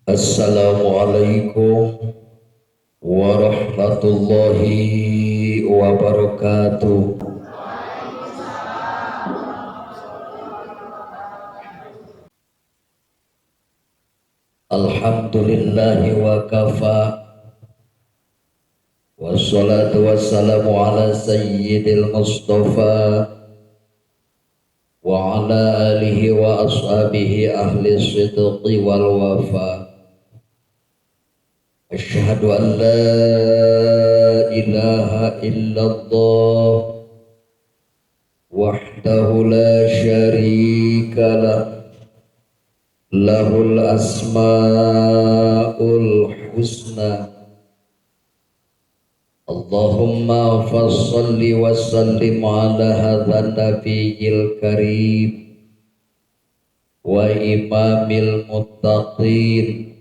Assalamualaikum warahmatullahi wabarakatuh. Alhamdulillahi wa kafa. Wassalatu wassalamu ala sayyidil mustafa wa ala alihi wa ashabihi ahli sidqi wal wafa. Asyhadu an la ilaha illallah wahdahu la syarika lah, lahul asmaul husna. Allahumma fassalli wa sallim ala hadzal nabiyil karim wa imamil muttaqin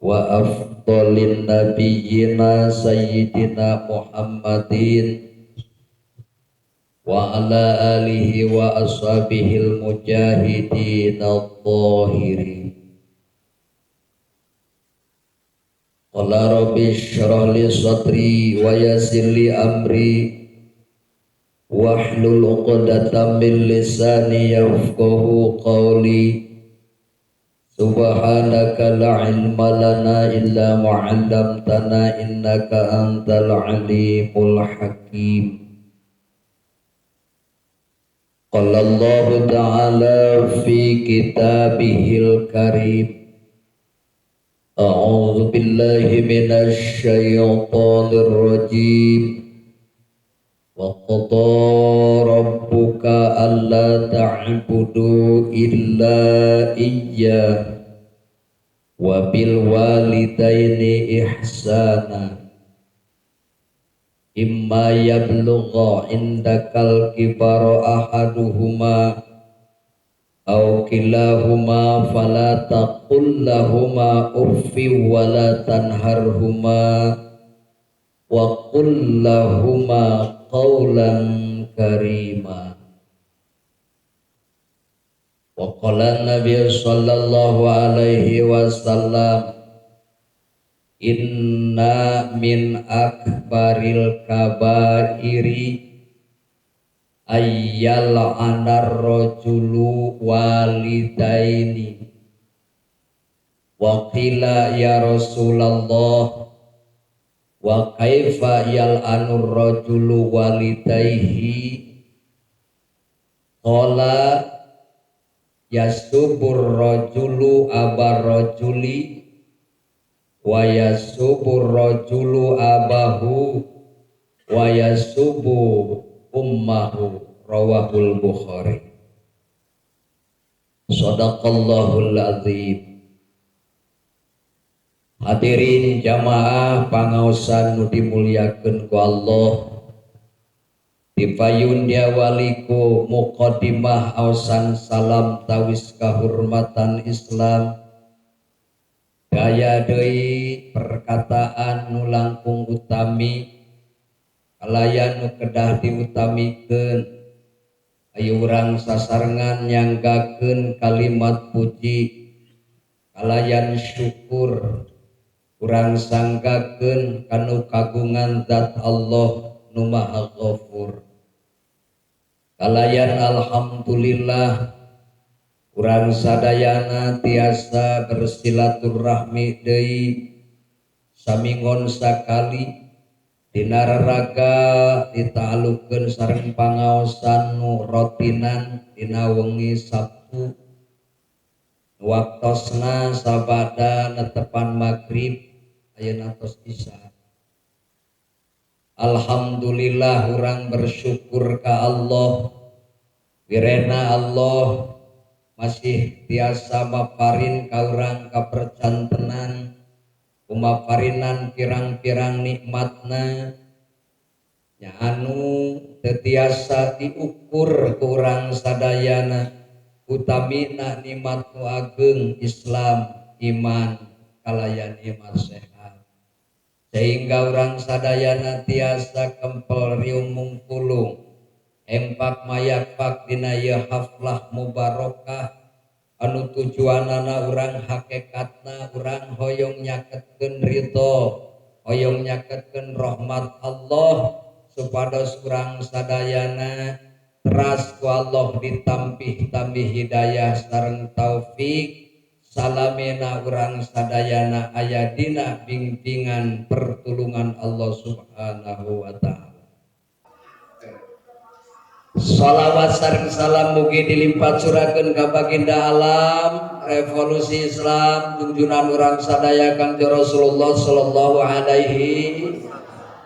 wa afdhalin nabiyyina sayyidina Muhammadin wa ala alihi wa ashabihil mujahidin adh-dhahirin. Qala rabbi shrah li sadri wa yassir li amri wahlul 'uqdatam min lisani yafqahu qawli. Subhanaka la ilma lana illa ma 'allamtana innaka antal alimul hakim. Qala Allahu ta'ala fi kitabihil karim. A'udzu billahi minasy syaithanir rajim. Wa qada rabbuka alla ta'budu illa iyyah wa bil walidaini ihsana. Imma yablugha indakal kibara ahaduhuma aw kilahuma fala taqul lahuma uffi wa la tanharhuma wa qul lahuma qawlan karima. Wa qala Nabi sallallahu alaihi wasallam, inna min akbaril kabairi ayyal anar rajulu walidaini. Wa qila ya Rasulullah wa kaifa yal'anur rajulu walidaihi? Qala yasubur rajulu abar rajuli wa yasubur rajulu abahu wa yasubu ummahu. Rawahul Bukhari. Shadaqallahul azim. Hadirin jamaah pangaosan nu dimuliakeun ku Allah, dipayun diawali ku muqaddimah aosan salam tawis kahormatan Islam. Gaya deui perkataan nu langkung utami kalayan nu kedah diutamikeun. Ayo urang sasarengan nyanggakeun kalimat puji kalayan syukur. Urang sanggakeun kanu kagungan zat Allah nu Maha Ghafur. Kalayan alhamdulillah urang sadayana tiasa bersilaturahmi deui samingon sakali dina raraga ditaalukeun sareng pangaosan nu rotinan dina wengi Sabtu. Waktosna sabada netepan magrib ayeuna tos isya. Alhamdulillah urang bersyukur ka Allah. Wirena Allah masih tiasa maparin ka urang kapercantenan, kumaparinan pirang-pirang nikmatna nya anu teu tiasa diukur ku urang sadayana, utamina nikmat nu ageng Islam, iman, kalayan iman sehat, sehingga urang sadayana tiasa kempel riung mungkulung empak mayakpak dina ieu haflah mubarokah Anu tujuanana urang hakikatna urang hoyong nyaketkeun ridho, hoyong nyaketkeun rahmat Allah supados urang sadayana teras ku Allah ditampih-tambih hidayah sareng taufik. Salamena urang sadayana aya dina bimbingan pertulungan Allah Subhanahu wa taala. Shalawat sareng salam mugi dilimpah curakeun ka baginda alam revolusi Islam junjunan urang sadaya Kangjeng Rasulullah sallallahu alaihi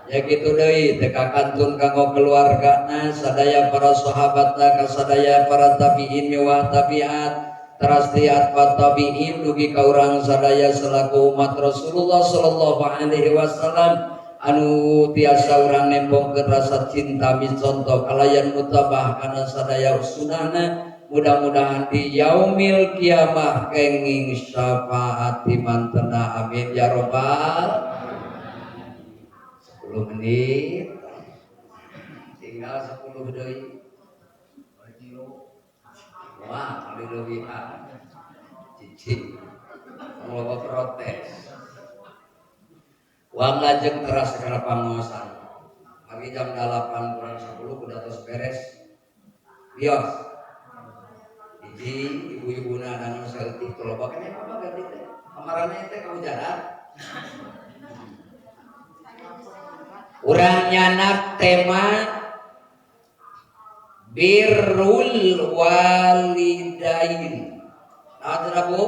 ya kitu deui teu kakantun kanggo keluargana sadaya para sahabatna ka sadaya para tabiin miwah tabiat teras lihat tabiin dugi ka urang sadaya selaku umat Rasulullah sallallahu alaihi wasallam anu tiasa urang nembongkeun rasa cinta micontoh kalayan mutabah kana sadaya sunahna mudah-mudahan di yaumil kiamah kenging syafaat mantena amin ya robbal 10 menit tinggal 10 deui. Wah, kali leuwihan. Cicing. Loba protes. Wang lajeng teras kana pangaosan. Pagi jam 8 kurang 10 udah tos beres. Bios. Hiji ibu-ibuna dangan saeutik loba keneh apa ganti teh. Kamarana teh kahujanan. Urang nyanak tema birrul walidain. Naon cenah Bu?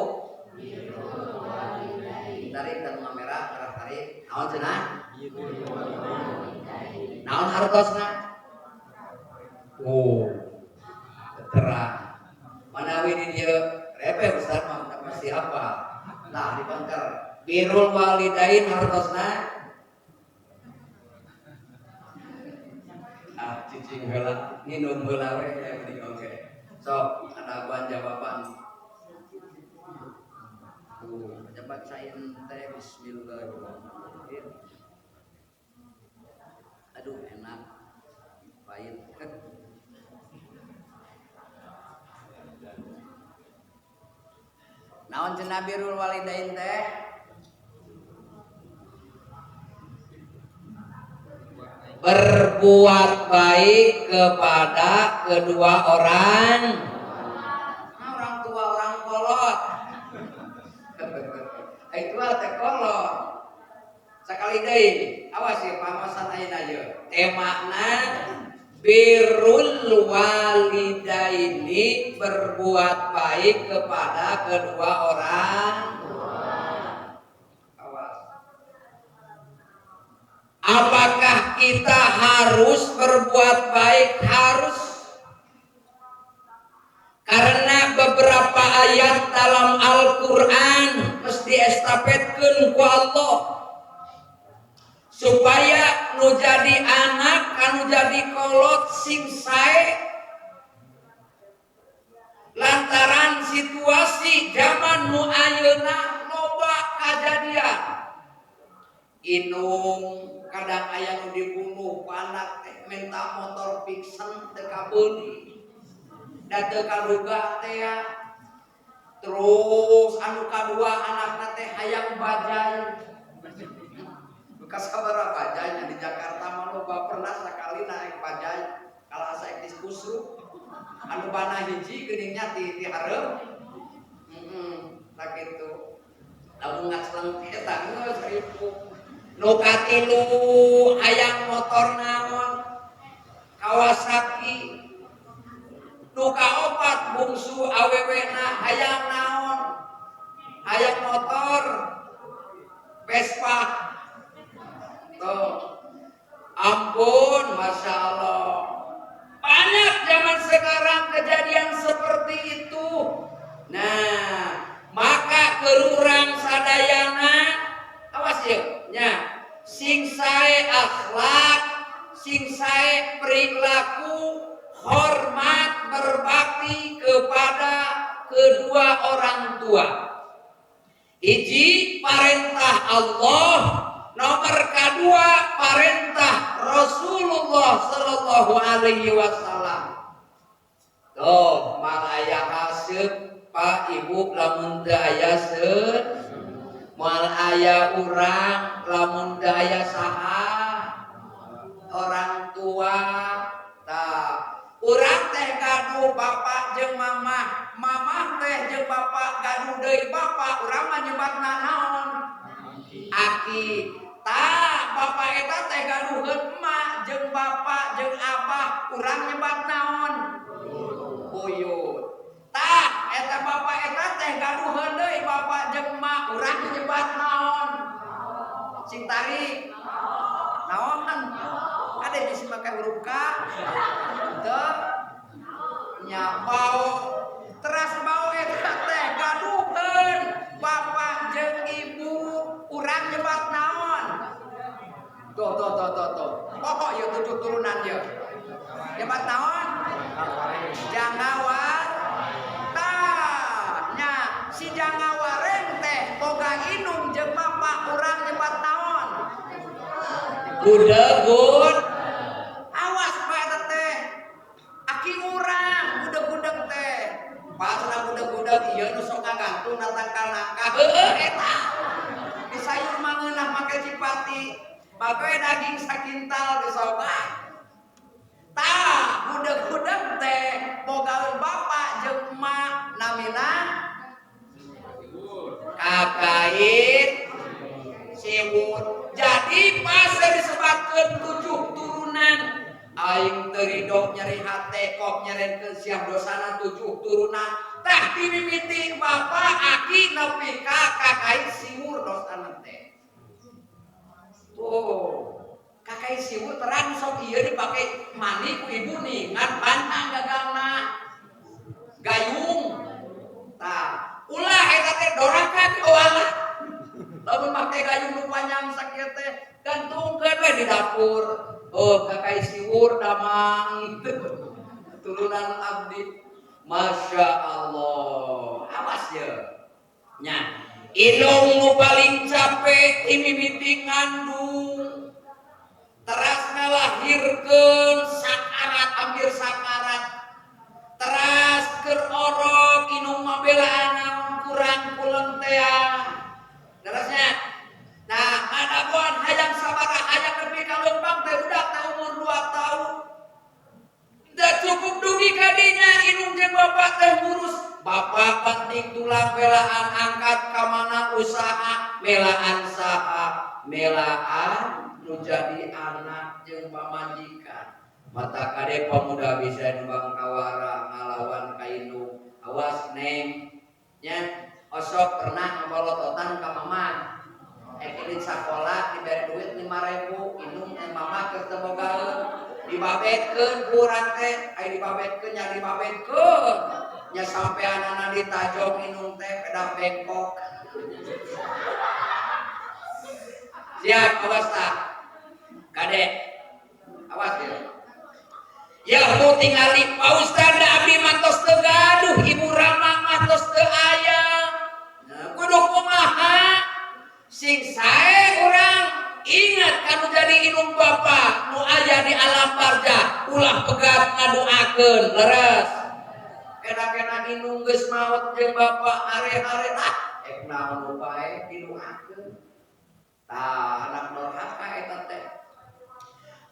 Birrul walidain. Tarik dan merah arah tarik. Naon cenah? Birrul walidain. Naon hartosna? Oh. Terang. Manawi di dieu repe Ustaz mah pasti apa? Nah, dibongkar. Birrul walidain hartosna cicing heula nginum heula we ya geuning oge. Sok ada apaan jawaban? Tuh, pejabat sain teh bismillahirrahmanirrahim. Aduh enak. Pahit. Naon cenah birrul walidain teh? Berbuat baik kepada kedua orang. Nah, orang tua orang kolot. Itu teh kolot. Sakali deui, awas ya pamasan ayeuna ieu. Temana birrul walidaini, berbuat baik kepada kedua orang tua. Awas. Apakah kita harus berbuat baik? Harus. Karena beberapa ayat dalam Al-Quran mesti estafetkeun ku Allah supaya nu jadi anak anu jadi kolot sing sae lantaran situasi zaman nu ayeuna loba kajadian inung kadang aya nu dibunuh anak teh minta motor Vixen teu kabeuli da teu kaduga teh ya. Terus anu kadua anakna teh hayang bajai bekas sabaraha bajai di Jakarta mah loba pernah sakali naik bajai kalah asa etis kusruk anu bana hiji geuning nya ti hareup heeh sakitu lamun ngacleng teh eta geus ripuh. Nu katilu hayang motor naon Kawasaki. Nu kaopat bungsu awewena hayang naon hayang motor Vespa. Tuh. Ampun, Masya Allah. Banyak zaman sekarang kejadian seperti itu. Nah, maka kerurang sadayana awas ya, nya sing sae akhlak, sing sae perilaku, hormat berbakti kepada kedua orang tua. Hiji parentah Allah, nomor kedua parentah Rasulullah sallallahu alaihi wasallam. Tuh, malaya haseup Pak Ibu lamun teu aya seun moal aya urang lamun teu aya saha orang tua. Tah urang teh gaduh bapak jeung mamah, mamah teh jeung bapak gaduh deui bapak, urang mah nyebatna naon? Aki. Tah bapak eta teh gaduheun emak jeung bapak jeung abah, urang nyebat naon? Buyut. Tah eta bapak eta teh gaduheun deui bapak jeung emak, urang nyebat naon? Sing tarik. Naon? Ada bisa make huruf K? Teu. Nya bau. Teras bau eta teh gaduheun bapak jeung ibu, urang nyebat naon? Tuh tuh tuh tuh tuh. Pokok ieu tujuh turunan ieu. Nyebat naon? Jangawar. Tah nya si jangawareng teh boga indung jeung bapak, urang nyebat naon? Gudeg. Awas pak eta teh. Aki urang gudeg-gudeg teh. Pak cenah gudeg-gudeg ieu nu sok ngagantung na tangkal nangka. Heueuh eta. Di sayur mah ngeunah make cipati. Make daging sakintal geus sok. Tah gudeg-gudeg teh boga bapak jeung emak namina kakait siwur. Jadi pas disebatkeun tujuh turunan aing teu ridho nyeri hate kok nyerenkeun siah dosana tujuh turunan. Tah dimimiti bapak aki nepi ka kakait siwur dosana teh. Tuh kakait siwur terang sok ieu dipake mandi ku ibu nih ngan pantang gagangna gayung. Tah ulah eta teh doraka ke wala. Lamun make gayung nu panjang sakieu teh gantungkeun we di dapur. Oh kakait siwur damang turunan abdi. Masya Allah. Awas ya. Nya indung nu paling capek timimiti ngandung teras ngalahirkeun sakarat hampir sakarat teras keur orok indung mah belaan kurang kulon tea terusnya. Nah ngadagoan hayang sabaraha hayang nepi ka leumpang teh budak teh umur 2 tahun teu cukup dugi ka dinya indung jeung bapak teh ngurus bapak penting tulang belaan angkat ka mana usaha melaan saha melaan nu jadi anak jeung pamajikan. Mata kade pemuda bisa numbang kawara ngalawan ka indung. Awas neng nya osok pernah ngabalototan ka mama. Ek sakola dibere duit 5.000 indung teh mama keur teu bogaeun dibabetkeun ku urang teh aya dibabetkeun nya dibabetkeun nya sampeanana ditajong indung teh pedah bengkok. Siap awas tah kade awas ya. Ya mau tingali Pak Ustad abdi mah tos teu gaduh ibu rama mah tos teu aya. Nah, kudu kumaha sing sae urang ingat kanu jadi indung bapa nu aya di alam barzah ulah pegat ngadoakeun leres. Kena-kena indung geus maot jeung bapa are-are tah ek naon bae didoakeun. Tah anak dorhaka eta teh.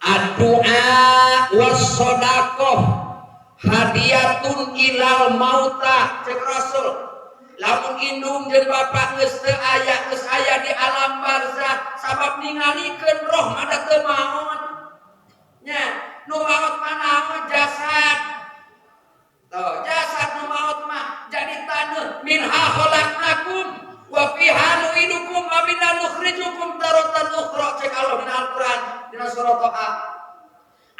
Ad-du'a was-shadaqah hadiatun ilal mauta cek Rasul. Lamun indung jeung bapak geus teu aya geus aya di alam barzah sabab ningalikeun roh mah da teu maot. Nya nu maot mah naon jasad. Tuh jasad nu maot mah jadi taneuh minha khalaqnakum wa fiha nu'idukum wa minha nukhrijukum taratan ukhra cek Allah dina Al-Qur'an dina surah Toha.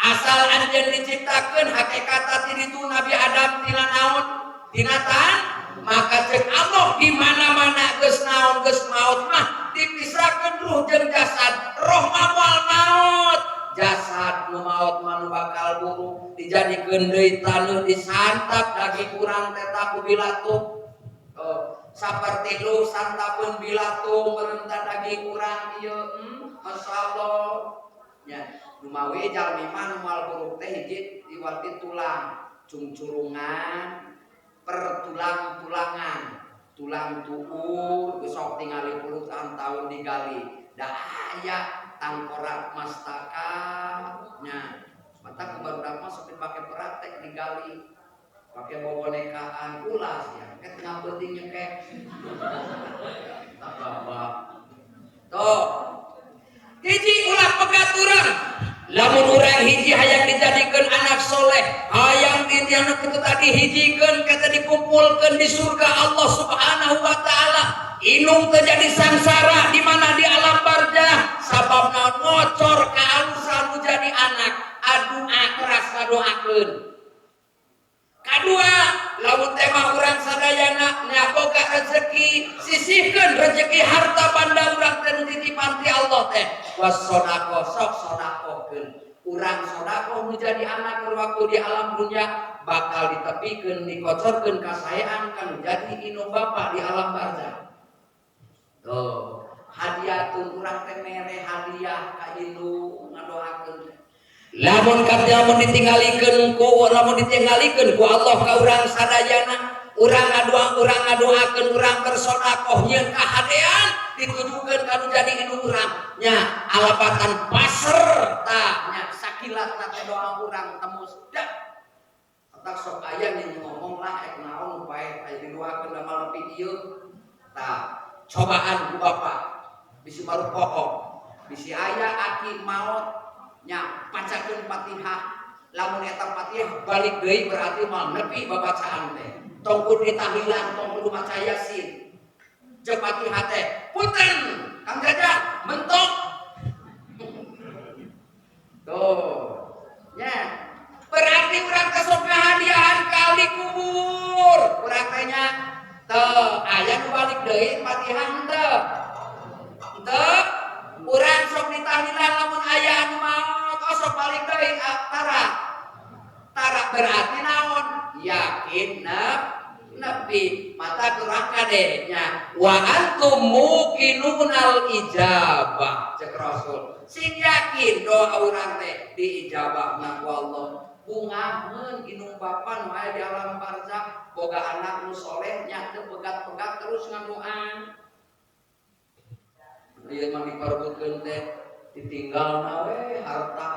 Asal anjeun diciptakeun hakikatna ti ditu Nabi Adam tina naon? Tina tan. Maka cek Allah di mana-mana geus naon geus maot mah dipisahkeun ruh jeung jasad. Roh mah moal maot, jasad nu maot mah nu bakal buruk dijadikeun deui taneuh disantap daging urang teh ku bilatuh. Oh, saperti lu santapeun bilatuh meurenta daging urang ieu. Masyaallah. Nya nu mawi jalmi mah nu moal buruk teh hiji diwalti tulang cungcurungan Pertulang-tulangan, tulang tuur besok tingali puluhan tahun digali da aya tangkorak mastaka nya. Mata ku barudak mah sok dipake praktek, digali pakai bobonekaan, ulas ya ke tengah penting nyekek tak bawa. Tuh, hiji, ulah pegaturan. Lamun urang hiji hayang dijadikan anak soleh, hayang di anak itu tadi hijikeun, kata dikumpulkan di surga Allah Subhanahu wa Taala, indung terjadi sangsara di mana, di alam barzah. Sabab naon? Ngocor kaalusan nu jadi anak, adua keras ngadoakeun. Kadua, lamun tema urang sadayana nya boga rezeki, sisihkeun rezeki, harta banda urang teh nu titipan ti Allah teh. Wasodaqoh, sok sodakohkeun. Urang sodakoh menjadi anak waktu di alam dunia bakal ditepikeun, dikocorkeun kasaean kan jadi indung bapa di alam barzah. Tuh, hadiatun, urang teh mere hadiah ka indung, ngadoakeun. Lamun kata lamun ditinggalikeun ku, lamun ditinggalikeun ku Allah ka urang sadayana, urang ngadua, urang ngadoakeun, urang bersodakoh, nyieun kahadean ditujukeun ka nu jadi indung urang nya, alabatan pasar tah nya, sakilat teh doa urang tembus dah. Tak sok aya nih ngomong lah, ek naon bae aya didoakeun da mah nepi ieu. Tah, cobaan ku bapak bisi baru pokok, bisi aya aki maot nya, bacakeun Fatihah. Lamun eta Fatihah balik deui, berarti mal nepi babacaan teh. Tong kudu ditahlilan, tong kudu maca Yasin. Ceuk Fatihah teh, "Punten Kang Jajang, mentok." Tuh nya, berarti urang teh sok ngahadiahan kali kubur urang teh nya. Teu aya nu balik deui Fatihah? Henteu, henteu. Urang sok ditahlilan, lamun aya anu maot, oh, sok balik deui? Ah, tara, tara. Berarti naon? Yakin nepi mata kurang kade nya. Wa antum muqinunal ijabah, cek Rasul, sing yakin doa urang teh diijabah ku Allah. Bungaheun indung bapa nu aya di alam barzah boga anak nu soleh nya, teu pegat-pegat terus ngadoa. Ieu mah diparebutkeun teh ditinggalna we harta.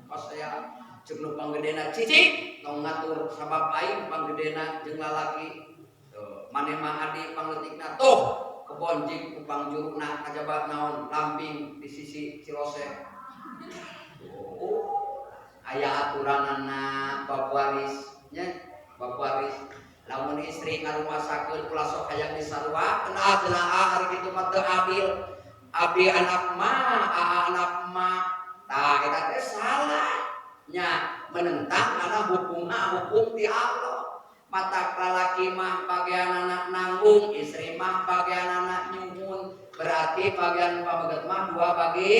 Pas saya cek nu panggedena, "Cici, tong ngatur, sabab aing panggedena jeung lalaki." Tuh, maneh mah adi pangleutikna. Tuh kebon jig ku pangjurukna, kajaba naon lamping di sisi Cilose. Oh, aya aturanana bab waris nya. Bab waris, lamun istri ngarumasakeun, ulah sok hayang disarua, cenah, cenah, ah, hari kitu mah teu adil, abdi anak mah, aa anak mah. Tah, eta teh salah nya, menentang karena hukumna hukum ti Allah. Mata lalaki mah bagian anak nanggung, istri mah bagian anak nyuhun. Berarti bagian pameget mah dua bagi,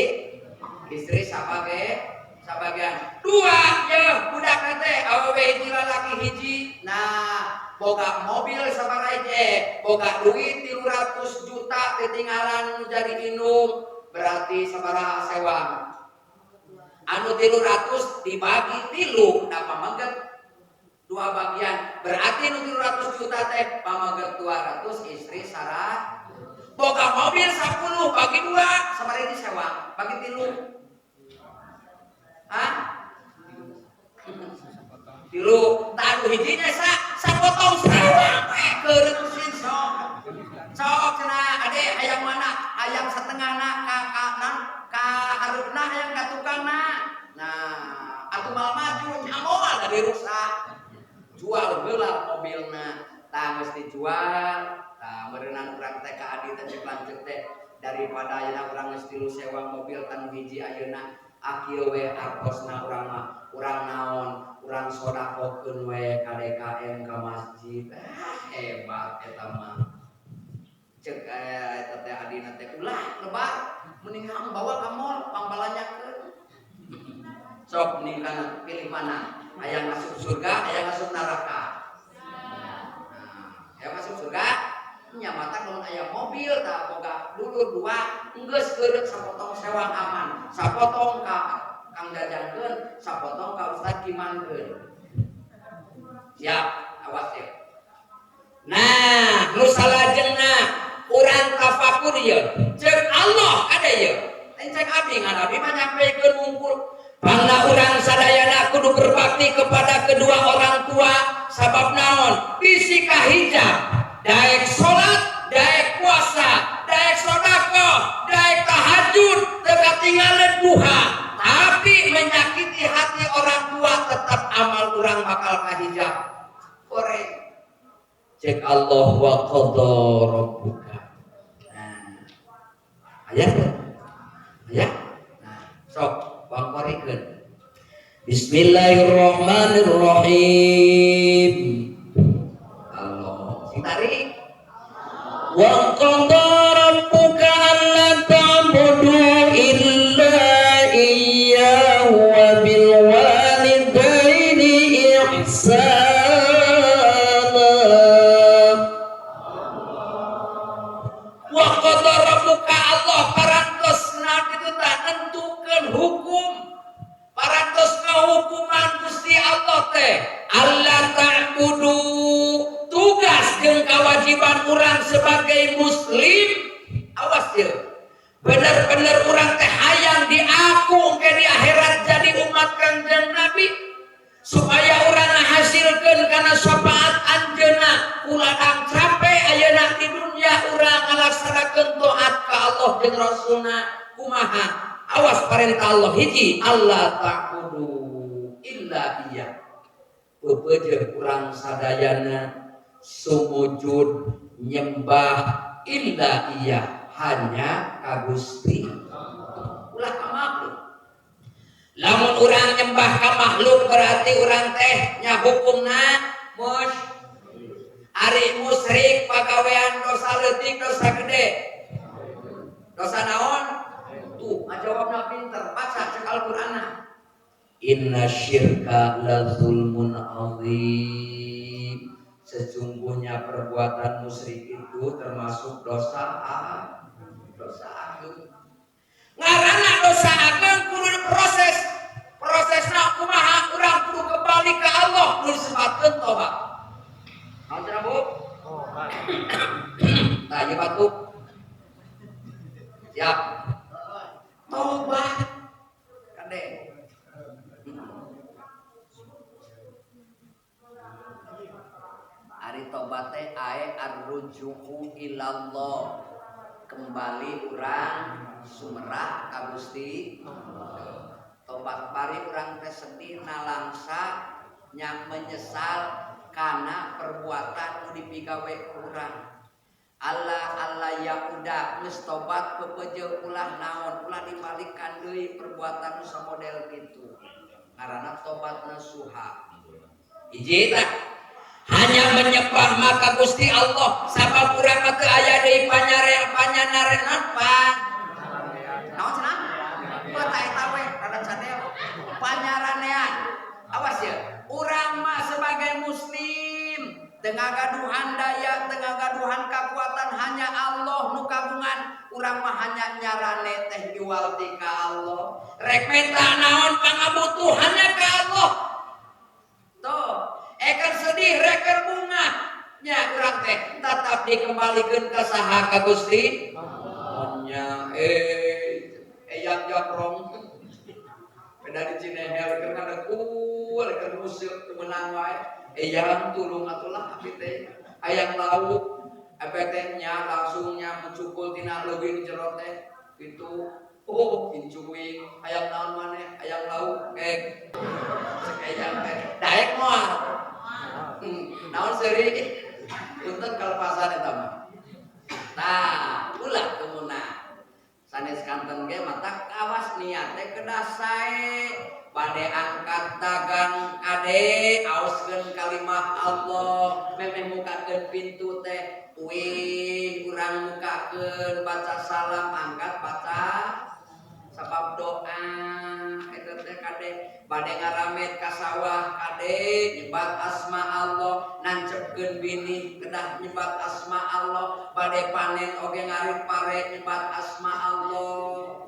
istri sabage sabagian dua ya. Budak teh awewe hiji, lalaki hiji. Nah, boga mobil sabaraha, boga duit 300 juta ketinggalan jadi indung, berarti sabaraha sewang? Anu 300 dibagi tilu da pameget dua bagian, berarti nu 300 juta teh pameget 200, istri sarah. Boga mobil 10 bagi dua, sabaraha ini sewang bagi tilu? Hah? Tilu. Tah, hijinya sapotong sewang we keureut sok. Sok cenah, "Ade, hayang mana? Hayang setengahna ka ka nan ka hareupna, hayang ka tukangna." Nah, atuh mal maju nya, moal da dirusak. Jual heula mobilna. Tah, geus dijual. Tah, meureunan urang teh ka adi teh, cek lanceuk teh, daripada ayeuna urang geus tilu sewa mobil tanu hiji ayeuna, kieu we artosna urang mah, urang naon, urang sodakohkeun we ka DKM, ka masjid. Ah, hebat eta mah. Cek eta teh adina teh, "Ulah lebar, mending bawa ka mall pangbalanyakeun." Sok mending kana, pilih mana? Hayang masuk surga, hayang masuk neraka? Nah, hayang masuk surga nya. Mata lamun aya mobil tak boga dulur dua, geus keureut sapotong sewang aman, sapotong ka Kang Jajangkeun, sapotong ka Ustad Kimankeun. Siap, awas ya. Nah, nu salajengna urang tafakur ieu. Ceuk Allah ada ieu. Lain cek abdi ngan abdi mah nyampaikeun wungkul. Pangna urang sadayana kudu berbakti kepada kedua orang tua sabab naon? Bisi kahijab, daek salat, daek puasa, daek sedekah, daek tahajud, teu katinggalan duha. Tapi menyakiti hati orang tua tetap amal urang bakal kahijab. Goreng. Cek Allah wa qadha rabbuka. Nah. Aya teu? Aya? Nah, sok bangkorikeun. Bismillahirrahmanirrahim. Allah. Sing tarik. Wa qadha rabbuka alla ta'budu illa iyyahu wa bil walidaini ihsana. Wa qadha rabbuka Allah parantos naon itu tak nentukeun hukum. Parantos ngahukuman Gusti Allah teh alla ta'budu, tugas jeung kewajiban urang sebagai muslim. Awas ya, bener-bener urang teh hayang diaku ke di akhirat jadi umat Kangjeng Nabi supaya urang ngahasilkeun kana syafaat anjeunna. Kuladang capek ayeuna di dunia urang ngalaksanakeun taat ka Allah jeung Rasulna kumaha? Awas, perintah Allah hiji, Allah ta'budu illa iya. Pepeje urang sadayana sumujud nyembah illa iya, hanya ka Gusti, ulah ka makhluk. Lamun urang nyembah ka makhluk berarti urang teh nya hukumna mus ari musyrik pagawean dosa leutik, dosa gede, dosa naon? Tuh, ngajawabna pinter. Baca cek Al-Qur'anna, inna syirka la zulmun azim. Sesungguhnya perbuatan musyrik itu termasuk dosa dosa agung. Ngaranna dosa agung kudu diproses. Prosesna kumaha? Urang kudu kembali ke Allah, kudu disebutkeun tobat. Naon cenah, Bu? Tah, ieu batuk. Siap. Tobat. Kade. Ari tobat teh ae arruju'u ilallah. Kembali urang sumerah ka Gusti. Tobat pari urang teh sedih nalangsa nya menyesal kana perbuatan nu dipigawe ku urang. Allah Allah ya udah geus tobat pepeje ulah naon, ulah dibalikan deui perbuatan nu samodel kitu. Ngaranna tobat nasuha. Hiji tah hanya menyembah maka Gusti Allah sabab urang mah teu aya deui panyare panyanarenan pan. Naon cenah? Bata eta we rada cadel. Panyaranean. Awas ya, urang mah sebagai muslim teu ngagaduhan daya, teu ngagaduhan kakuatan, hanya Allah nu kagungan. Urang mah hanya nyarane teh jual ti ka Allah. Rek menta naon pangabutuhannya ka Allah. Tuh, eker sedih, reker bunga. Nya urang teh tetap dikembalikan ke saha? Ka Gusti. Nya eyang japrong. Beda di Cinehel keur ngadekul keur musuh teu meunang wae. Eyang tulung atulah abdi teh. Hayang lauk efek teh nya langsung nya mencukul tina leuwih jero teh kitu. Oh, incuing hayang naon maneh? Hayang lauk kek. Cek eyang teh. Daek moal. Naon seuri? Punten kalepasan eta mah. Tah, ulah kemunah. Sanes kanten ge matak kawas niat teh kedah sae. Bade angkat dagang kade aoskeun kalimah Allah, memeh mukakeun pintu teh uih urang mukakeun baca salam angkat baca sabab doa eta teh kade. Bade ngaramet ka sawah kade nyebat asma Allah, nancepkeun binih kedah nyebat asma Allah, bade panen oge ngarit pare nyebat asma Allah.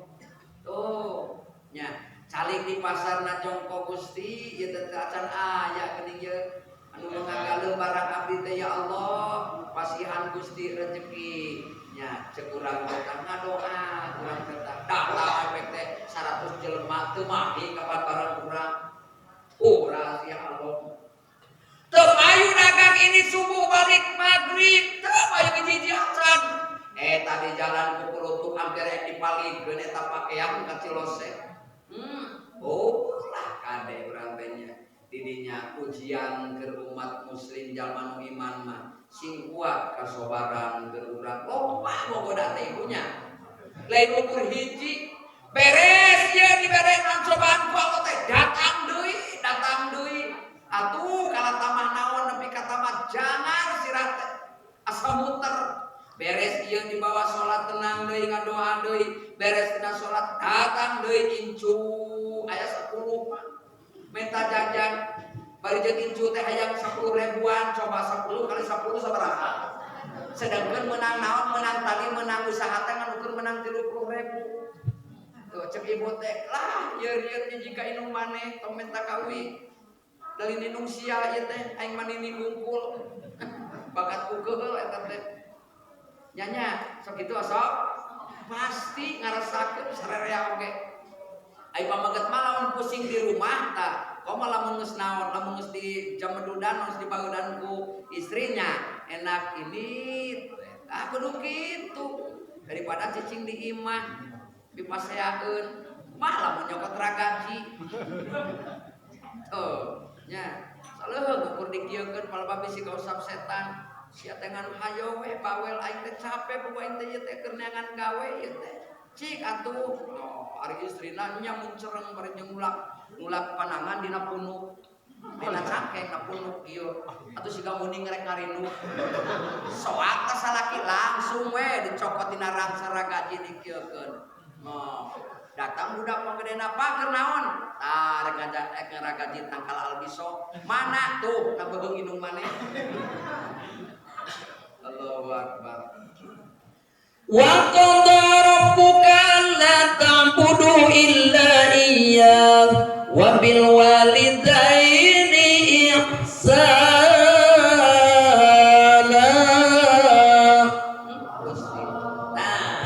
Tuh nya calik di pasar na jongko Gusti ieu teh acan aya geuning ieu. Anu ngagaleuh barang abdi teh, ya Allah, pasihan Gusti rezeki nya. Cek urang teh ngadoa, urang teh datang efek teh 100 jelema teu mahi kapan barang urang. Oh, rahasia Allah. Teu payu dagang ini subuh balik maghrib, teu payu hiji acan. Eh, tadi jalan ku kurutuk hampir rek dipalihkeun eta pakaian ka Cilose. Oh lah, kade urang teh nya. Didinya ujian ke umat muslim, jalma nu iman mah sing kuat kasobaran keur urang. Loba bogoda teh ibunya. Lain ukur hiji beres ya, dibere cobaan ku Allah teh datang deui, datang deui. Atuh kalau tamah naon nepi ka tamat jangan sirah teh asa muter. Beres ieu dibawa salat, tenang deui, ngadoa deui. Beres tina salat datang deui incu aya 10 mah minta jajan, bari jeung incu teh hayang 10 ribuan. Coba 10 kali 10 sabaraha? Sedangkan menang naon, menang tadi, menang usaha teh ngan ukur menang 30 ribu. Tuh, cek ibu teh lah, yer yer jika inung maneh tong minta kawi dari ninung sia ieu teh, aing mah nini hungkul bakat ukeul eta teh. Nyanya sok itu sok pasti ngarasakeun sarerea oge. Ai pameget mah lamun pusing di rumah tah, komo lamun geus naon, lamun geus di jamedudan, geus dibaudan ku istrinya, enak ini. Ah, kudu kitu daripada cicing di imah dipaseakeun mah lamun nyokot ragaji. Tuh nya, saleuheung ukur dikieukeun palebah bisi kausap setan. Sia teh ngan hayo we bawel, aing teh capek, pokoe aing teh ieu teh keur neangan gawe ieu teh. Cik atuh. Oh, ari istrina nya muncereng bari jeung ngulak ngulak panangan dina punuk, dina cangkeng na punuk ieu atuh, siga munding rek ngarindu soak ka salaki. Langsung we dicokot dina rangsa ragaji dikieukeun. No, datang budak panggedena, "Pak, keur naon?" "Tah, rek ngajak rek ngaragaji tangkal albiso." "Mana tuh na beuheung indung maneh?" Allahu akbar. Wa qada rabbuka alla ta'budu illa iyyah wa bil walidaini ihsana. Nah,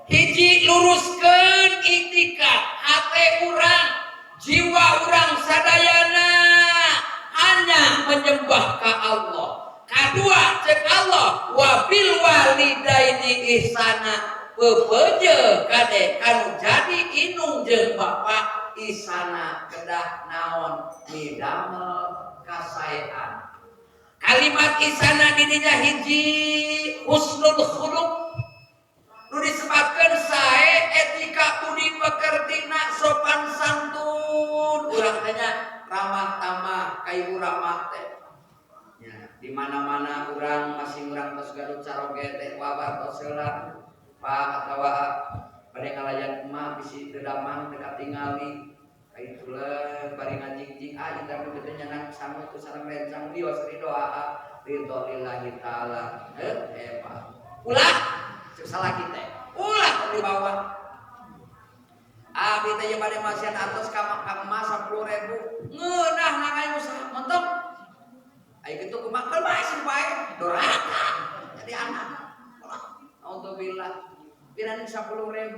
hiji, luruskeun itikad hate urang, jiwa urang sadayana hanya menyembah ka Allah. Kadua, cek Allah, wabil walidaini ihsana, pepeje kade kanu jadi inung jeung bapak, ihsana kedah naon, midamel kasaean. Kalimat ihsana didinya hiji husnul khuluq, nu disebutkan sae, etika budi pekertina, sopan santun. Urang tanya ramah tamah ka ibu ramah teh ya, di mana-mana urang masing urang tos gaduh caroge teh wabar tos heula, Pak, atawa bade ngalayan emak bisi teu damang, teu katingali ka itulah bari ngajingjing. Ah, indah nu teh nyanang sangu teu sareng rencang wios ridho, aa ridho lillahi taala. Eh, hebat. Ulah cek salaki teh, ulah di bawah. Abi teh bade masihan atos ka emas 10.000, ngeunah nangay usaha mentok. Ai kitu kumaha keur bae sing bae doraka jadi anak. Naudzubillah. Piran 10.000,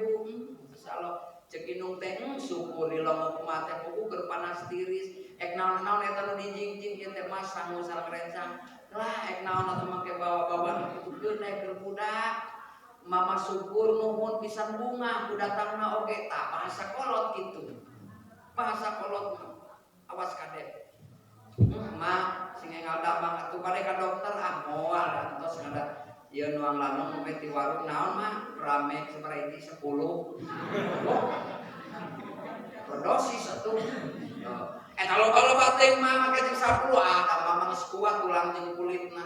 masyaallah. Cek indung teh, syukur di lomok kumaha teh puguh keur panas tiris. Ek naon-naon eta nu dijingjing ieu teh mas sangu sareng rencang. Lah, ek naon atuh make bawa-bawa kitu keun keur budak. Mama syukur nuhun pisan, bunga ku datangna oge. Tah, bahasa kolot kitu. Bahasa kolot mah. Awas kade. Mah sing enggal damang atuh bade ka dokter. Ah, moal tos ngada ieu nuang lanung sampai di warung naon mah rame sabaraha hiji 10. Oh. Berdosis atuh. Eta loba-loba teh mah make jeung 10, ah da mah geus kuat tulang jeung kulitna.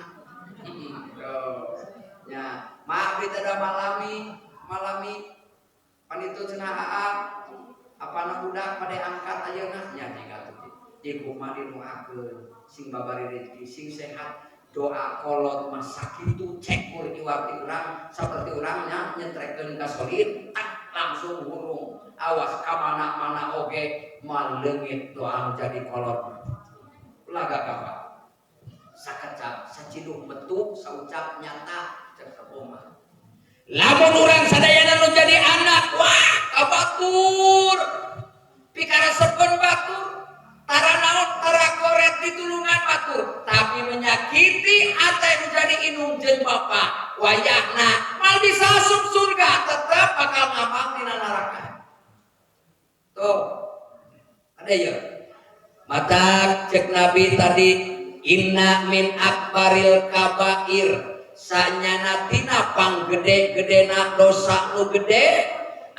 Tuh. Nya, maaf teh da malami, malami pan itu cenah aa apana budak pada angkat ayeuna nya jiga tuh. Iku mah didoakeun sing babari rezeki, sing sehat. Doa kolot mah sakitu cekur iwati urang, seperti urangnya nyetrekeun gasolin tak langsung hurung. Awas ka mana-mana oge mah leungit doa nu jadi kolot. Laga kapan? Saciduh metu saucap nyata cek mah. Lamun urang sadayana nu jadi anak, wah ka batur. Pikarasepeun batur, tara naon tara koret ditulungan batur, tapi menyakiti hate nu jadi indung jeung bapa. Wayahna mal bisa asup surga, tetep bakal ngambang dina neraka. Tuh. Ada ya. Maka cek Nabi tadi inna min akbaril kabair, sanyana tina panggede-gedena dosa nu gede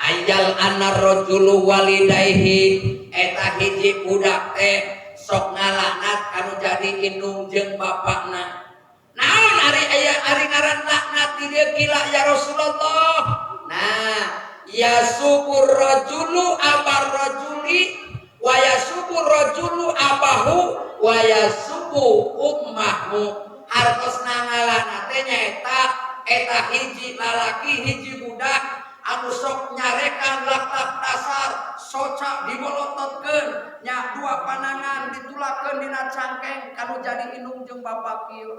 ayal anar rajulu walidayhi, eta hiji budak teh sok ngalaknat kanu jadi indung jeung bapakna. Naon ari aya ari ngaran laknat di dieu kila ya Rasulullah? Nah, yasubur rajulu abar rajuli wa yasubur rajulu abahu wa yasubu ummahu. Hartosna ngalaknat teh nyaeta eta hiji lalaki hiji budak anu sok nyarekan lak-lak dasar soca dibolototkeun nya dua panangan ditulakeun dina cangkeng kanu jadi indung jeung bapak kieu.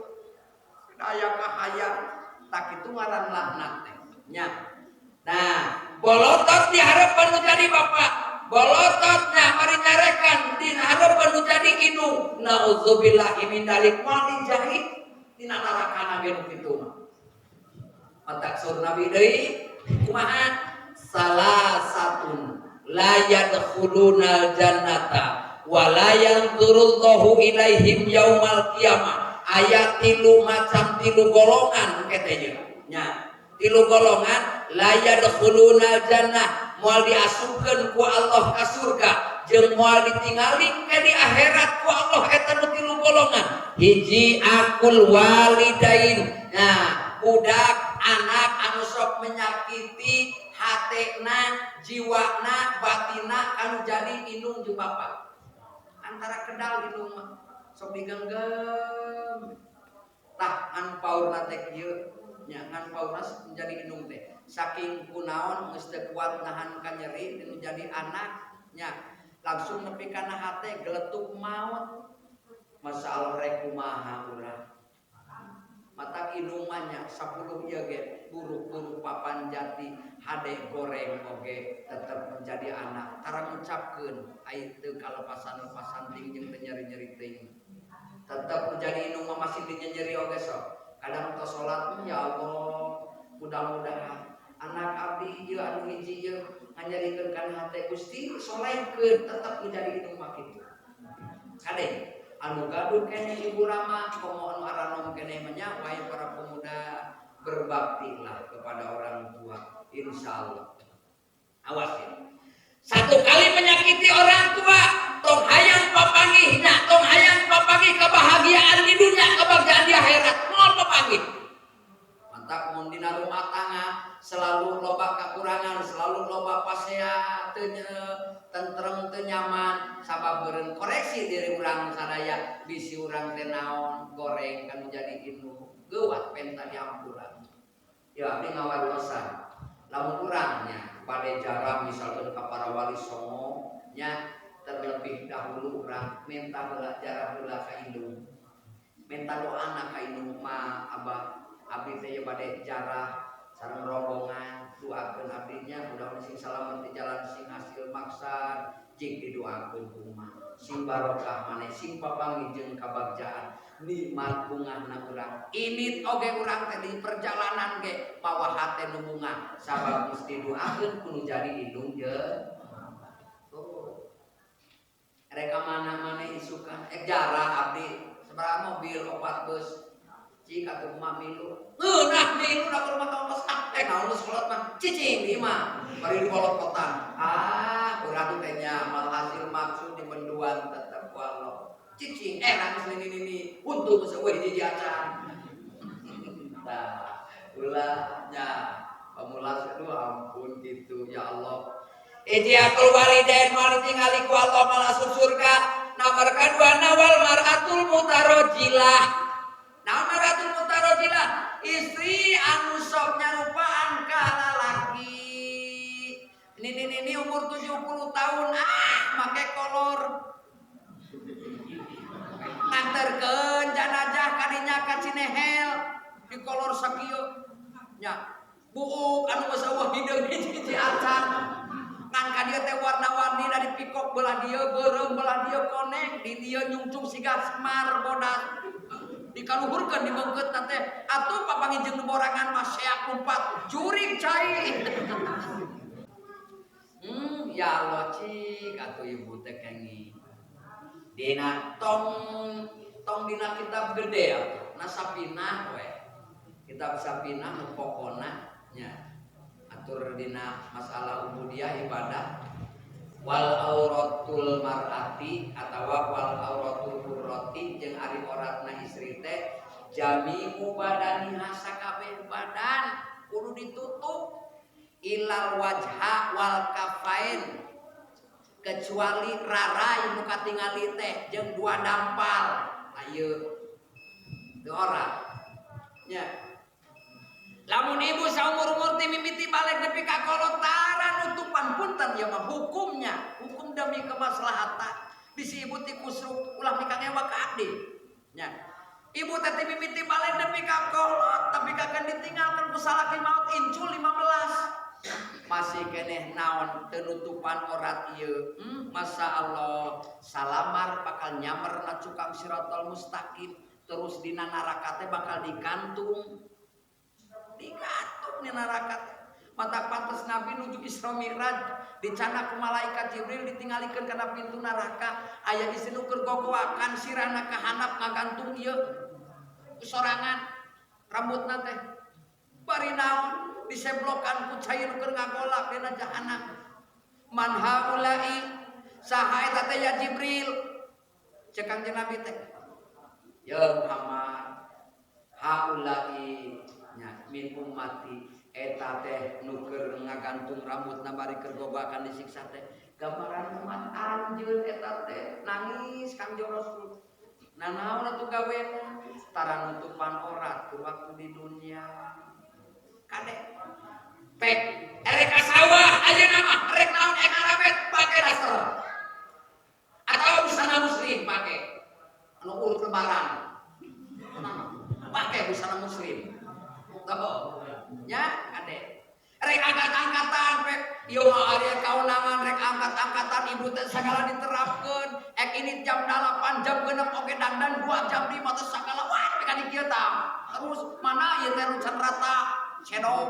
Daya kahayang tak kitu ngaran laknat teh nya. Nah, bolotot di harapan nu jadi bapak, bolototnya mari nyarekan di harapan nu jadi indung. Nauzubillahi min dalik, moal dijahit dina neraka ge nu kitu mah. Matak saur Nabi deui kumaha? Salah satun la yadkhulunal jannata wa la yanzurullahu ilaihim yaumal qiyamah. Aya tilu macam tilu golongan eta nya. Tilu golongan la yadkhulunal jannah, moal diasupkeun ku Allah ka surga jeung moal ditingali ke di akhirat ku Allah eta nu tilu golongan. Hiji akul walidain. Nah, budak anak anu sok menyakiti hatena, jiwana, batina anu jadi indung jeung bapak. Antara kedal indung mah sok digenggam. Tah ngan paurna teh kieu nya, ngan paurna menjadi indung teh. Saking kunaon geus teu kuat nahan kanyeri nu jadi anak nya, langsung nepi kana hate geletuk maut. Masalah rek kumaha urang. Mata indung mah nya 10 ieu ge buruk-buruk papan jati hade goreng oge tetep menjadi anak. Tara ngucapkeun ai teu kalepasan-lepasan ting jeung teu nyeri-nyeri teuing. Tetep menjadi indung mah masih dinyeri oge sok. Kadang tos salat, ya Allah, mudah-mudahan anak abdi ieu anu hiji ieu nganyerikeun kana hate Gusti solehkeun, tetep menjadi indung mah kitu. Kade anu gaduh keneh ibu rama komo anu aranom keneh mah, wahai para pemuda, berbaktilah kepada orang tua insyaallah. Awas ya. Satu kali menyakiti orang tua, tong hayang papanggihna, tong hayang papanggih kebahagiaan di dunia, kebahagiaan di akhirat, moal papanggih. Mantap mun dina rumah tangga selalu loba kekurangan, selalu loba pasea, teu tentrem, teu nyaman, sabab beureun koreksi diri urang sadaya, bisi urang teh naon goreng kan menjadi indung, geuwat penta diampura. Ya abdi ngawartosan, lamun urangnya bade jarah misalkan ka para wali songo nya, terlebih dahulu urang minta heula jarah heula ka indung. Minta doana ka indung, ma abah abdi teh bade jarah sareng rombongan, doakeun abdinya mudah-mudahan sing salamet di jalan, sing hasil maksad, jing didoakeun ku mah sing barokah maneh, sing papanggih jeung kabagjaan nikmat bungahna urang. Ini oge urang teh di perjalanan ge mawa hate nu bungah sabab geus didoakeun ku nu jadi indung jeung tuh. Rek ka mana-mana isukan jarah abdi sabaraha mobil opat bus cik atuh mah milu ngeunah milu da rumah kamu ah naon nu salat mah cicing di imah bari dipolototan ah urang teh nya mal hasil maksud di menduan tetep ku Allah cicing nangis ini ini untung geus eueuh hiji acan. Tah ulah nya pamulas aduh ampun gitu ya Allah. Iji akul walidain moal ditingali ku Allah mal asup surga. Nomor kadua nawal mar'atul mutarojilah. Naon mar'atul mutarojilah? Istri anu sok nyarupaan ka lalaki. Nini-nini umur 70 tahun ah make kolor. Nganterkeun jenazah kadinya ka Cinehel dikolor sakieu nya buuk anu geus eueuh hideung hiji-hiji acan ngan ka dieu teh warna-warni dari pikok belah dieu beureum belah dieu koneng di dieu nyungcung siga semar bodas dikaluhurkeun dibeungkeutna teh atuh papanggih jeung nu borangan mah seak lumpat jurig cai. Ya Allah cik atuh ibu teh kengi dina tong tong dina kitab gede atuh na Sapinah we kitab Sapinah nu pokona nya atur dina masalah ubudiyah ibadah wal auratul mar'ati atawa wal auratul hurrati jeung ari oratna istri teh jami'u badaniha sakabeh badan kudu ditutup ilal wajha wal kafain kecuali rarai nu katingali teh jeung dua dampal ayeuna teu ora nya. Lamun ibu saumur-umur ti mimiti balik nepi ka kolot tara nutupan punten ieu mah hukumnya hukum demi kemaslahatan bisi ibu ti kusruk ulah mikangewa ka abdi nya. Ibu teh ti mimiti balik nepi ka kolot tapi kakeun ditinggalkeun ku salaki maot incul 15 masih keneh naon teu nutupan orat ieu. Masya Allah salamar bakal nyamer na cukang siratal mustaqim terus dina neraka teh bakal digantung digantung di neraka teh. Mata pantes Nabi nuju Isra Mi'raj dicanak ku malaikat Jibril ditinggalikeun kana pintu neraka aya istri nu keur gogoakan sirahna ka handap ngagantung ieu sorangan rambutna teh bari naon diseblokan ku cai nu keur ngagolak dina jahanam. Man haula'i saha eta teh ya Jibril cek Kangjeng Nabi teh ya Muhammad haula'i nya min ummati eta teh nu keur ngagantung rambutna bari keur gogoakan disiksa teh gambaran umat anjeun eta teh nangis Kangjeng Rasul. Nah naon atuh gawena tara nutupan orat keur waktu di dunia kade pek erek ka sawah ayeuna mah erek naon ek ngarabet pake daster atau busana muslim pake anu urut lebaran pake busana muslim tuh nya kade rek angkat-angkatan pek ieu mah ari kaunangan rek angkat-angkatan ibu teh sagala diterapkeun ek ini jam 8 jam 6 oge dandan 2 jam 5 teh sagala wah nepi ka dikieu tah terus mana ieu teh nu can rata cedok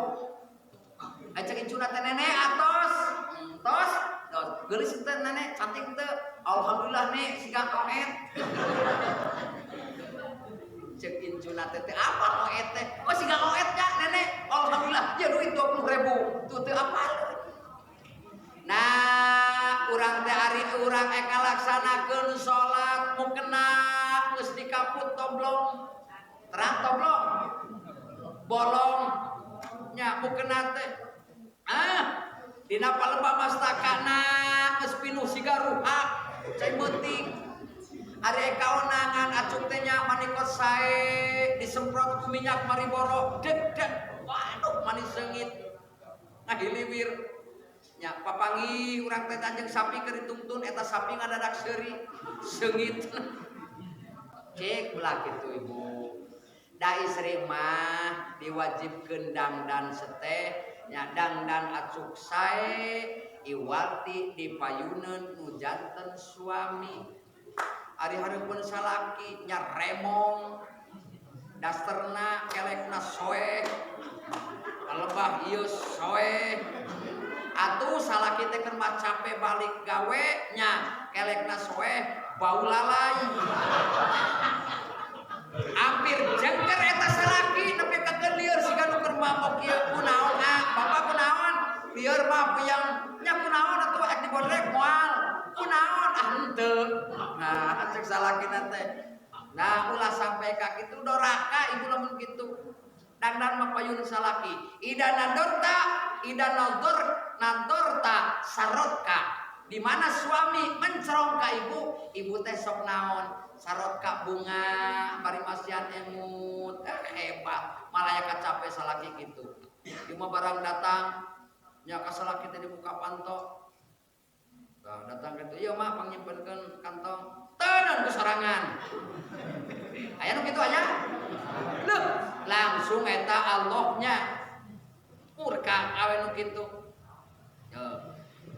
acek incuna teh nenek atos tos tos geulis teh nenek cantik teh alhamdulillah nek siga oet cek incuna teh apa oet teh oh siga oet nya nenek alhamdulillah ya duit 20.000 tuh teu apa. Nah urang teh ari urang ek ngalaksanakeun salat mukena geus dikaput toblong terang toblong bolong nya mukena teh ah dina palembah mastakana geus pinuh siga ruhak cai meuting ari kaonangan acuk teh nya manikot sae disemprot ku minyak mariboro deg deg waduh manis seungit ngahiliwir nya papanggih urang teh jeung sapi keur ditungtun eta sapi ngadadak seuri seungit cek ulah kitu ibu da istri mah diwajibkeun dangdan seteh nya dangdan acuk sae iwati dipayuneun nu janten suami ari hareupeun salaki nya remong dasterna kelekna soeh kalebah ieu soeh atuh salaki teh keur mah cape balik gawe nya kelekna soeh bau lalai hampir jengker eta salaki nepi ka lieur siga nu keur mabok ieu kunaon ah bapak kunaon lieur mah puyang nya kunaon atuh ek dibodrek moal kunaon ah henteu nah cek salakina teh nah ulah sampai ka kitu doraka ibu lamun kitu dangdan mah payun salaki ida nadorta ida nador nadorta sarotka di mana suami mencerong ka ibu ibu teh sok naon sarotka bunga bari masian emut hebat malah ya kacape salaki kitu ieu mah barang datang nya ka salaki teh dibuka panto Tah datang kitu ieu mah pangnyimpenkeun kantong. Teuneun ku sorangan. Aya nu kitu aya? Leuh, langsung eta Allahnya murka awe nu kitu. Yo.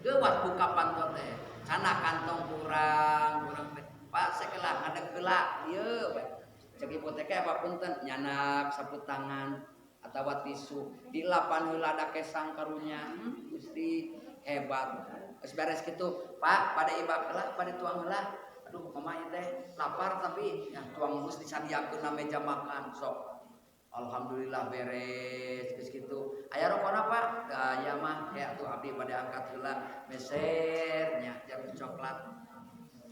Geuwat buka panto teh. Cana kantong kurang teh. Pak sakelah ngadeg heula ieu we. Cek ibu teh apa punten nyanak sapu tangan atawa tisu dilapan heula da kesang karunya. Gusti hebat. Geus beres kitu, Pak, pada ibak heula, pada tuang heula. Aduh, mama ieu teh lapar tapi ya tuang geus disadiakeun na meja makan sok. Alhamdulillah beres geus kitu. Aya rokona Pak? Teu aya mah, aya atuh abdi bade angkat heula meser nya jarum coklat.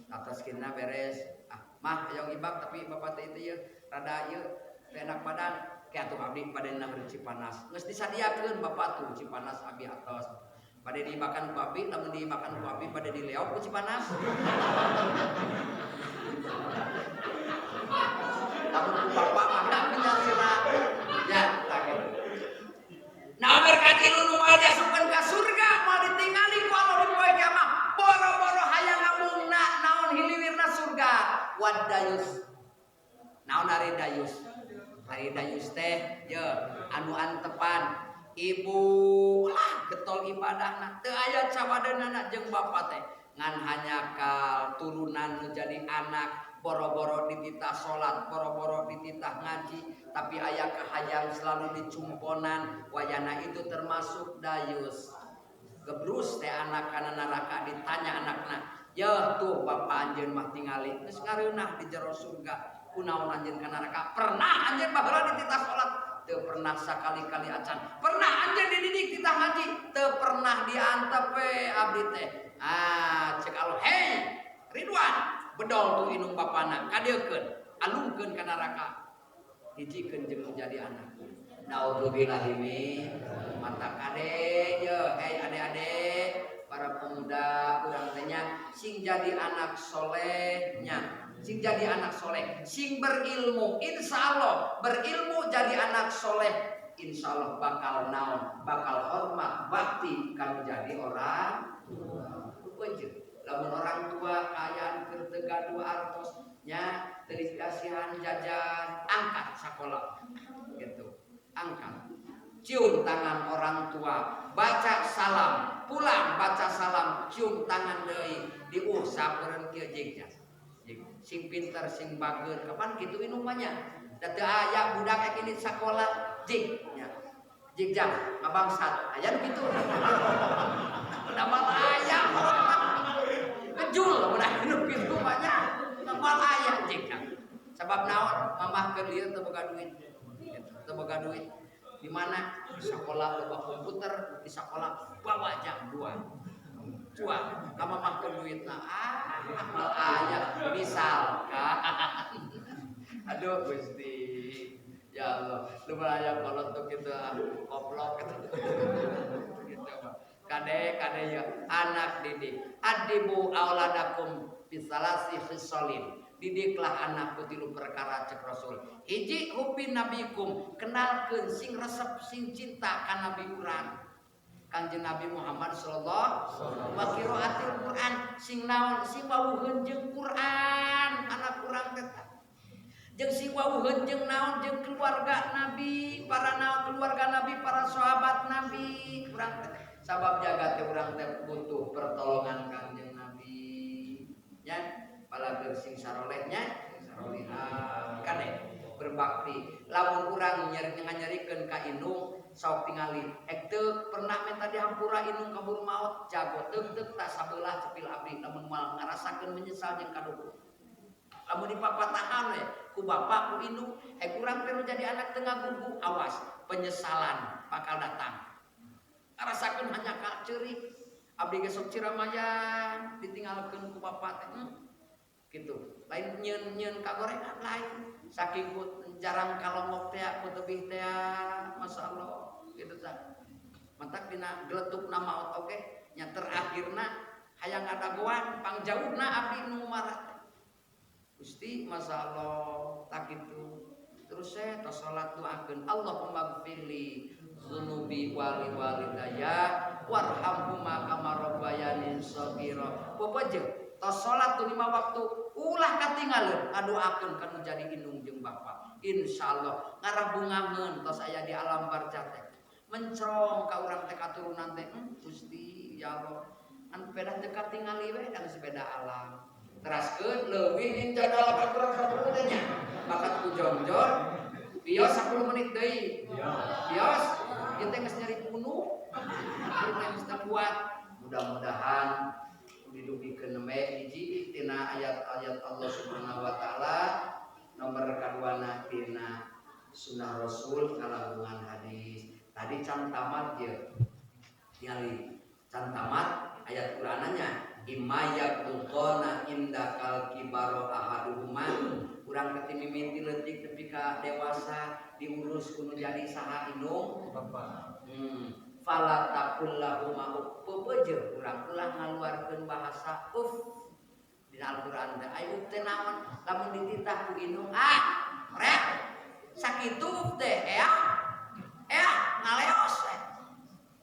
Atas kina beres. Ah, mah hayang ibak tapi bapak teh itu ieu rada ieu teu enak badan. Ke atuh abdi bade naheur Cipanas. Geus disadiakeun bapak tuh Cipanas abdi atos. Bade dimakan ku abdi, lamun dimakan ku abdi bade dileok ku Cipanas. Lamun ku bapak mah da nyalira. Ya, tah kitu. Nah, berkat ilmu nu moal diasupkeun ka surga, moal ditingali ku Allah di poe kiamat. Boro-boro hayang ngambungna naon hiliwirna surga. Wadayus. Naon ari dayus? Ari dayus teh ye anu antepan ibu lah getol ibadahna teu aya cawadeunana jeung bapa teh ngan hanyakal turunan nu jadi anak boro-boro dititah salat boro-boro dititah ngaji tapi aya kahayang selalu dicumponan wayana itu termasuk dayus. Gebrus teh anak kana neraka ditanya anakna yeuh tuh bapa anjeun mah tingali geus ngareunah di jero surga kunaon anjeun kana neraka pernah anjeun baheula dititah salat teu pernah sakali-kali acan pernah anjeun dididik titah ngaji teu pernah diantep we abdi teh. Ah cek Allah hei Ridwan bedol tuh inung bapana kadeukeun alungkeun ka neraka hijikeun jeung jadi anak. Naudzubillahi min mata kade ye hei ade-ade para pemuda urang teh nya sing jadi anak solehnya sing jadi anak soleh sing berilmu insyaallah berilmu jadi anak soleh insyaallah bakal naon bakal hormat bakti kalau jadi orang tua. Rupeun lamun orang tua kaayaan keur teu gaduh artos nya teu dikasihan jajan angkat sakola gitu angkat cium tangan orang tua baca salam pulang baca salam cium tangan deui diusap eureun kieu jeung jas sing pinter sing bager kapan kitu inumanya da teu aya budak ek ini sakola jing nya jing jang ngabangsat aya nu kitu udah mal aya kejul budak nu kitu mah nya mal aya jing jang sabab naon mamah keur lieur teu boga duit teu boga duit di mana di sekolah loba komputer di sekolah bawa jam 2 cuan ka mamah keur duitna ah mal aya misalkan aduh Gusti ya Allah lu aya kolot tuh kitu koplok gitu gitu kade kade ya anak didik adibu auladakum bisalasi khisalin didiklah anakku tilu perkara cek Rasul hiji hubbi nabikum kenalkeun sing resep sing cinta ka nabi urang Kanjeng Nabi Muhammad sallallahu wa qiraatil Quran sing naon sing wawuheun jeung Quran anak urang teh jeung sing wawuheun jeung naon jeung keluarga Nabi para naon keluarga Nabi para sahabat Nabi urang teh sabab jaga teh urang teh butuh pertolongan Kanjeng Nabi nya palageur sing sarolehnya sing sarolehah kade berbakti lamun urang nyerikeun ka indung sok tingali ek teu pernah minta dihampura indung kabur maot jago teuk-teuk tak sabelah cepil abdi lamun moal ngarasakeun menyesal jeung kaduku lamun dipapatahan we ku bapak ku indung ek urang teh jadi anak teu ngagugu awas penyesalan bakal datang ngarasakeun hanya ka ceurik abdi ge sok ciramayan ditinggalkeun ku bapak teh gitu lain nyeun-nyeun kagorengan lain saking ku jarang kalongok teh ku tebih teh masyaallah gitu tah matak dina geletukna maot oge nya terakhirna hayang ngadagoan pangjauhna abdi nu marah teh Gusti masyaallah tak kitu terus saya tos salat doakeun Allahumma gfirli dzunubi wali walidayya warhamhuma kama rabbayani shaghira. Saghira. Pepeje tos salat tu 5 waktu ulah katinggalin ngadoakeun ka nu jadi indung jeung bapa. Insyaallah ngarah bungaheun tos aya di alam barzah teh. Mencrong ka urang teh katurunan teh, Gusti ya Allah. An pedah teu katingali we da geus beda alam. Teraskeun leuwih ninja 8 kurang 10 teh nya. Bakat ku jongjor bios 10 menit deui. Bios ieu teh geus nyeri punu. Ieu teh geus teu kuat. Mudah-mudahan didugikeun nembe hiji tina ayat-ayat Allah Subhanahu wa taala, nomor kaduana tina sunnah Rasul kalangkungan hadis. Tadi can tamat ye. Tingali can tamat ayat Qur'ananya imma yablughanna indakal kibaro ahaduhuma. Urang teh mimiti leutik tepi ka dewasa diurus kudu jadi saha indung Bapak. Fala taqul lahuma uff. Pepeje urang ulah ngaluarkeun bahasa uff dina Al-Qur'an teh. Ai uff teh naon? Lamun dititah ku indung, ah, rek sakitu uff teh, ea. Ea ngaleos eh.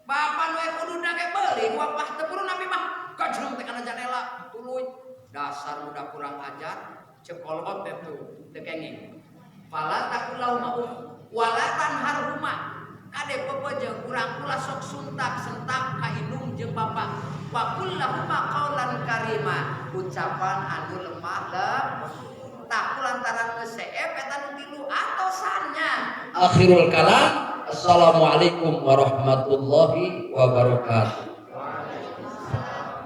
Bapak nu kuduna ge beuli wapah teu purun abi mah. Gajreng teh kana jandela tuluy. Dasar budak kurang ajar, ceuk kolot teh tuh teu kenging. Fala taqul lahuma uff wala tanharhuma. Kade pepeje urang ulah sok suntak sentak ka indung jeung bapa. Wa qul lahuma qaulan karima, ucapan anu lemah lembut. Tak lantaran geus seep eta nu tilu atosannya. Akhirul kalam. Assalamualaikum warahmatullahi wabarakatuh. Waalaikumsalam.